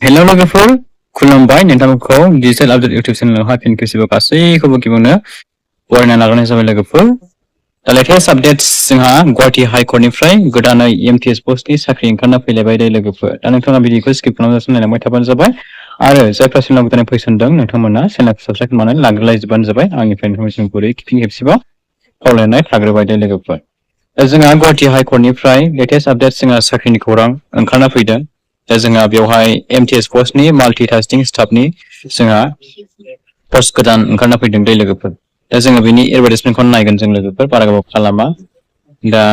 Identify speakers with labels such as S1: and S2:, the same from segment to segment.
S1: Hello लोगोफोर खुलुमबाय नोंथांमोनखौ digital update YouTube चेनेलावहाय फिन खेबसेबाव गासैखौबो गिबियावनो बरायना लाग्रोनाय जाबाय लोगोफोर दा लेटेस्ट आपडेट्स जोंहा गुवाहाटी हाइ कर्टनिफ्राय गोदानै MTS पस्टनि साख्रि ओंखारना फैलायबाय दे लोगोफोर दा नोंथाङा भिडिअखौ स्किप खालामालासिनो नायलांबाय थाबानो जाबाय आरो जायफ्रा चेनेलाव गोदानै फैसनदों नोंथांमोना चेनेलखौ साबस्क्राइब खालामनानै लाग्रोलायजोबबानो जाबाय आंनिफ्राय नोंथांमोनसिम गुरै फिन खेबसेबाव खावलायनाय थाग्रोबाय दे लोगोफोर दा जोंहा गुवाहाटी हाइ कर्टनिफ्राय लेटेस्ट आपडेट जोंहा साख्रिनि खौरां ओंखारना फैदों दा जोंहा बेवहाय MTS पस्टनि माल्टिटास्किं स्टाफनि जोंहा पस्ट गोदान ओंखारना फैदों दे लोगोफोर दा जोङो बेनि एडभार्टाइजमेन्टखौ नायगोन जों लोगोफोर बारा गोबाव खालामा दा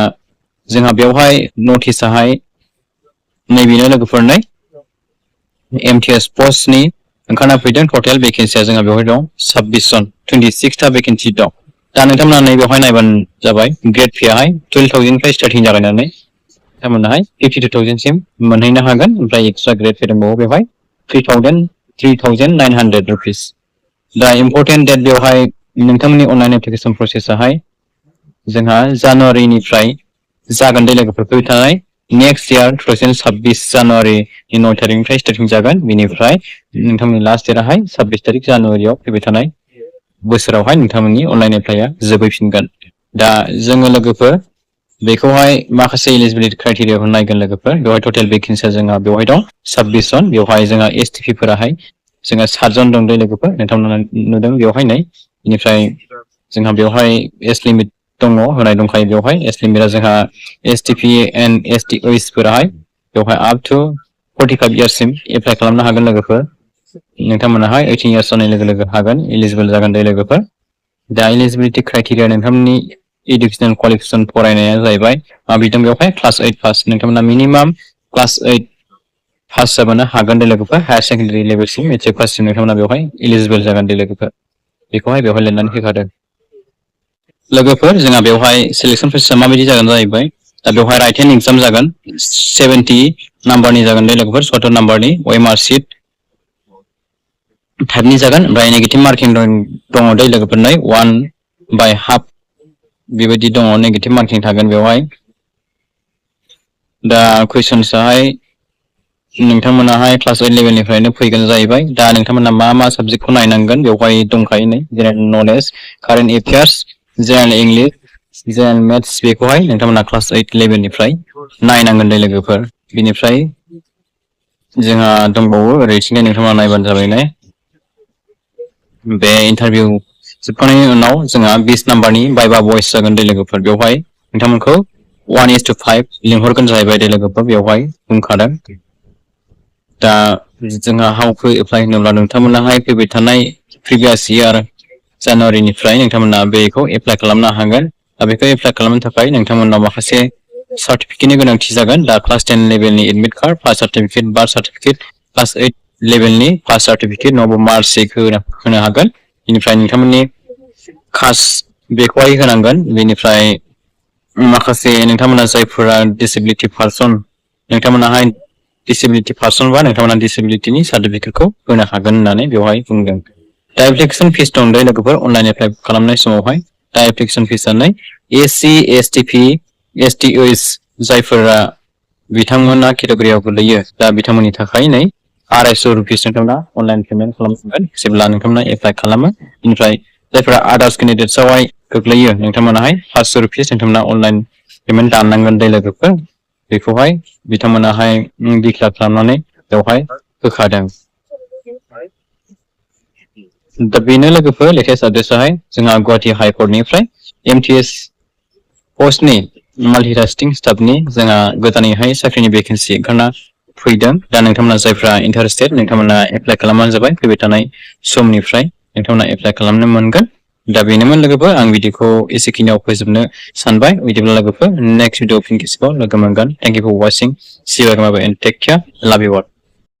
S1: जोंहा बेवहाय नटिसआहाय नैबेनो लोगोफोर नै MTS पस्टनि ओंखारना फैदों टटेल भेकेन्सिया जोंहा बेवहाय दं 26 जन 26 टा भेकेन्सि दं दा नोंथांमोना नैबेवहाय नायबानो जाबाय ग्रेड फीआहाय 12,000 निफ्राय स्टार्टिं जागायनानै नोंथांमोनाहाय 52,000 सिम मोनहैनो हागोन ओमफ्राय एक्सट्रा ग्रेड फी दंबावो बेवहाय 3,900 रुपिस दा इम्पर्टेन्ट डेट बेवहाय नोंथांमोननि अनलाइन एप्लिकेसन प्रसेसआहाय जोंहा जानुवारिनिफ्राय जागोन दे लोगोफोर फैबाय थानाय नेक्स्ट इयार 2026 जानुवारिनि 9 तारिखनिफ्राय स्टार्टिं जागोन बेनिफ्राय नोंथांमोननि लास्ट डेटआहाय 26 तारिख जानुवारियाव फैबाय थानाय बोसोरावहाय नोंथांमोननि अनलाइन एप्लाइआ जोबहैफिनगोन दा जोङो लोगोफोर बेखौहाय माखासे एलिजिबिलिटि क्राइटेरियाखौ नायगोन लोगोफोर बेवहाय टटेल भेकेन्सिया जोंहा बेवहाय दं 26 जन बेवहाय जोंहा STP फोराहाय जोंहा 7 जन दं दे लोगोफोर नोंथांमोना नुदों बेवहाय नै बेनिफ्राय जोंहा बेवहाय एज लिमिट दङ होनाय दंखायो बेवहाय एज लिमिटआ जोंहा STP एन्ड STOs फोराहाय बेवहाय आप टु 45 इयार्ससिम एप्लाइ खालामनो हागोन लोगोफोर नोंथांमोनाहाय 18 इयार्स जानाय लोगो लोगो हागोन एलिजिबल जागोन दे लोगोफोर दा एलिजिबिलिटि क्राइटेरिया नोंथांमोननि इडुकेसनेल क्वालिफिकेसन फरायनाया जाहैबाय बिदों बेवहाय क्लास 8 पास नोंथांमोना मिनिमाम क्लास 8 पास जाबानो हागोन दे लोगोफोर हायार सेकेन्डारि लेभेलसिम मेट्रिक पाससिम नोंथांमोना बेवहाय एलिजिबल जागोन दे लोगोफोर बेखौहाय बेवहाय लिरनानै होखादों लोगोफोर जोंहा बेवहाय सिलेक्सन प्रसेसआ माबायदि जागोन जाहैबाय दा बेवहाय राइटेन एग्जाम जागोन 70 नाम्बारनि जागोन दे लोगोफोर 70 नाम्बारनि OMR शीट टाइपनि जागोन ओमफ्राय नेगेटिभ मार्किं दङ दे लोगोफोर नै 1/2 बेबायदि दङ नेगेटिभ मार्किं थागोन बेवहाय दा कुइसन्सआहाय नोंथांमोनाहाय क्लास 8 लेभेलनिफ्रायनो फैगोन जाहैबाय दा नोंथांमोना मा साबजेक्टखौ नायनांगोन बेवहाय दंखायो नै general knowledge current affairs general English general maths बेखौहाय नोंथांमोना क्लास 8 लेभेलनिफ्राय नायनांगोन दे लोगोफोर बिनिफ्राय जोंहा दंबावो ओरैथिंजाय नोंथांमोना नायबानो जाबाय नै बे इन्टारभिउ जोबखांनायनि उनाव जोंहा 20 नाम्बारनि भाइभा भइस जागोन दे लोगोफोर बेवहाय नोंथांमोनखौ 1:5 लिंहरगोन जाहैबाय दे लोगोफोर बेवहाय बुंखादों दा जोंहा हाउ टु एप्लाइ होनोब्ला नोंथांमोनाहाय फैबाय थानाय प्रिभियास इयार जानुवारिनिफ्राय नोंथांमोना बेखौ एप्लाइ खालामनो हागोन दा बेखौ एप्लाइ खालामनो थाखाय नोंथांमोनाव माखासे सार्टिफिकेटनि गोनांथि जागोन दा क्लास 10 लेभेलनि admit card pass certificate birth certificate class 8 लेभेलनि पास सार्टिफिकेट नङाबा मार्कशीट होनो हागोन बेनिफ्राय नोंथांमोननि कास्ट बेखौहाय होनांगोन बेनिफ्राय माखासे नोंथांमोना जायफोरा डिसेबिलिटि पार्सन नोंथांमोनाहाय डिसेबिलिटि पार्सन बा नोंथांमोना डिसेबिलिटिनि सार्टिफिकेटखौ होनो हागोन होननानै बेवहाय बुंदों दा एप्लिकेसन फिस दं दे लोगोफोर अनलाइन एप्लाइ खालामनाय समावहाय दा एप्लिकेसन फिसआ नै SC STP STOs जायफोरा बिथांमोना केटेगरियाव गोलैयो दा बिथांमोननि थाखाय नै 250 रुपिस नोंथांमोना अनलाइन पेमेन्ट खालामनांगोन जेब्ला नोंथांमोना एप्लाइ खालामो बेनिफ्राय जायफोरा आदार्स केन्डिडेट्सआवहाय गोग्लैयो नोंथांमोनाहाय 500 रुपिस नोंथांमोना अनलाइन पेमेन्ट दाननांगोन दे लोगोफोर बेखौहाय बिथांमोनाहाय डिक्लेयार खालामनानै बेवहाय होखादों दा बेनो लोगोफोर लेटेस्ट आपडेट्सआहाय जोंहा गुवाहाटी हाइ कर्टनिफ्राय MTS पस्टनि माल्टिटास्किं स्टाफनि जोंहा गोदानैहाय साख्रिनि भेकेन्सि ओंखारना फैदों दा नोंथांमोना जायफ्रा इन्टारेस्टेड नोंथांमोना एप्लाइ खालामबानो जाबाय फैबाय थानाय समनिफ्राय नोंथांमोना एप्लाइ खालामनो मोनगोन दा बेनोमोन लोगोफोर आं भिडिअखौ एसेखिनियाव फोजोबनो सानबाय बिदिब्ला लोगोफोर नेक्स्ट भिडिअ फिन खेबसेबाव लोगो मोनगोन thank you for watching see you again and take care love you all